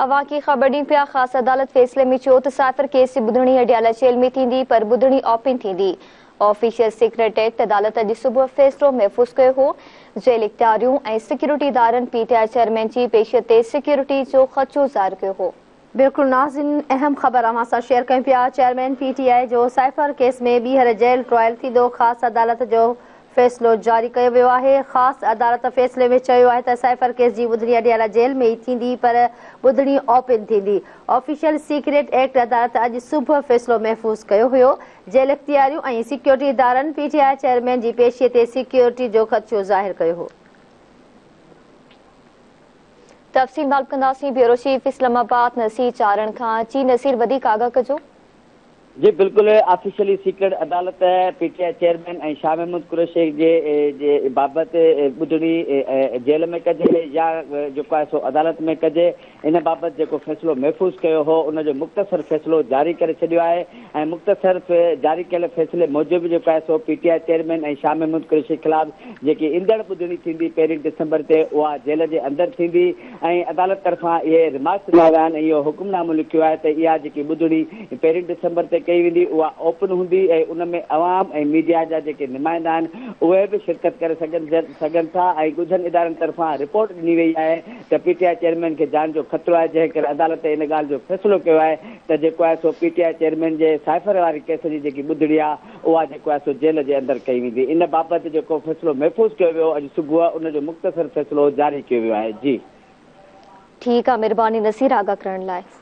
اوهان کي خبر ڏيون پيا، خاص عدالت فيصلي ۾ چيو ته سائفر ڪيس جي ٻڌڻي اڊيالا جيل ۾ ٿيندي پر ٻڌڻي اوپن ٿيندي. آفيشل سيڪريٽ ايڪٽ عدالت اڄ صبح فيصلو محفوظ ڪيو هو. جيل اختياريون ۽ سيڪيورٽي ادارن پي ٽي I chairman جي پيشي تي سيڪيورٽي جو خدشو ظاهر ڪيو هو. بلڪل ناظرين اهم خبر اوهان سان شيئر ڪيون پيا، چيئرمين پي ٽي آء جو سائفر ڪيس ۾ ٻيهر جيل ٽرائل ٿيندو، خاص عدالت جو فيصلو جاري ڪيو ويو آهي. خاص عدالت فيصلي ۾ چيو آهي ته سائفر ڪيس جي ٻڌڻي اڊيالا جيل ۾ ئي ٿيندي پر ٻڌڻي اوپن ٿيندي. آفيشل سيڪريٽ ايڪٽ عدالت اڄ صبح فيصلو محفوظ ڪيو هيو. جيل اختياريون ۽ سيڪيورٽي ادارن پي ٽي I chairman جي پيشي تي سيڪيورٽي جو خدشو ظاهر ڪيو هو. تفصيل معلوم ڪنداسين بيورو چيف اسلام آباد نصير چارڻ کان. جي نصير وڌيڪ آگاهه ڪجو. جي بلڪل آفيشلي سيڪريٽ عدالت P T I chairman ۽ Shah Mahmood Qureshi جي جي بابت ٻڌڻي جيل ۾ ڪجي يا جيڪو آهي سو عدالت ۾ ڪجي ان بابت جيڪو فيصلو محفوظ ڪيو هو ان جو مختصر فيصلو جاري ڪري ڇڏيو آهي ۽ مختصر جاري ڪيل فيصلي موجب جيڪو آهي سو P T I chairman ۽ Shah Mahmood Qureshi خلاف جيڪي ايندڙ ٻڌڻي ٿيندي پهرين ڊسمبر تي اها جيل جي اندر ٿيندي ۽ عدالت طرفان اهي ريمارڪس ڏنا ويا آهن ۽ اهو حڪم نامو لکيو آهي ته اها جيڪي ٻڌڻي پهرين ڊسمبر تي ڪئي ويندي اها اوپن هوندي ۽ ان ۾ عوام ۽ ميڊيا جا جيڪي نمائندا آهن اهي به شرڪت ڪري سگهن ٿا ۽ ڳجهن ادارن طرفان رپورٽ ڏني وئي آهي ته پي ٽي I chairman کي جان جو خطرو آهي جنهن ڪري عدالت ان ڳالهه جو فيصلو ڪيو آهي ته جيڪو آهي سو پي ٽي I chairman جي سائفر واري ڪيس جي جيڪي ٻڌڻي آهي اها جيڪو آهي سو جيل جي اندر ڪئي ويندي. ان بابت جيڪو فيصلو محفوظ ڪيو ويو اڄ صبح ان جو مختصر فيصلو جاري ڪيو ويو آهي. جي. ٺيڪ آ مھرباني نصير آگاھ ڪرڻ لاء.